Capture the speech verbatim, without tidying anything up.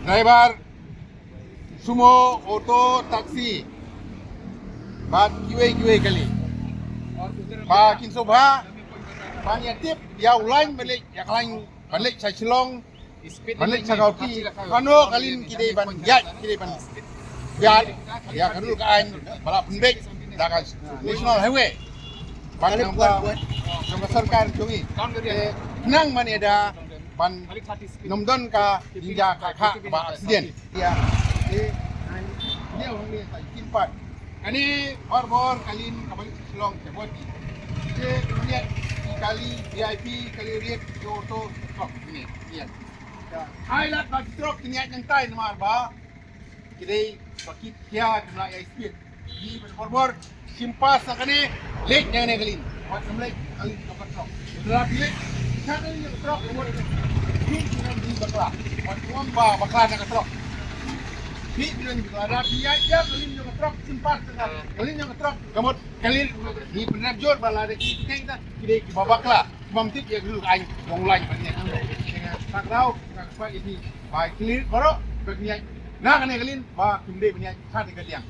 Driver sumo, auto, taxi bad kiwei kiwei kali ba kin sngewbha ban ïa tip ïa u lain ban leit, ïa ka lain ban leit sha Shillong, ban leit sha Guwahati. Kano ka lin ki dei ban ïaid, ki dei ban ïaid ïa ka rule ka aiñ ba la pynbeit da ka National Highway. Bad nangta jong ka sorkar jong ngi, te khnang ban ïada ban ym don ka jingjia ka kaba accident. Ïa, te ïa hangne sa ikin pat. Kane bor bor ka lin kaba leit sha Shillong sha Guwahati. Te ka lin, kali V I P, kali riat, auto, trok ne. Ïa. Ai lad ba ki trok ki ïaid nangtai namar ba ki dei ba ki khia, kim lah ïaid speed. Ngi bor bor shim pass na kane, leit na kane ka lin. Wat ym leit ka lin ka trok. Lada phi leit sha ka lin ka trok, ka mut phi phi nang bakla. Wat ym ba bakla na ka trok. Phi phi nang bakla. Lada phi ïaid ïa ka lin ka trok, shim pass na ka lin ka trok, ka mut ka lin. Ngi pynrem jur ba lada ki, ki dei kiba bakla, bym tip ïa ka rule ka aiñ jong u lain ban ïaid. Ka kdaw ka kpa ïa phi ba ki leit baroh ba ki ïaid na kane ka lin ba kim dei ban ïaid sha kane ka liang.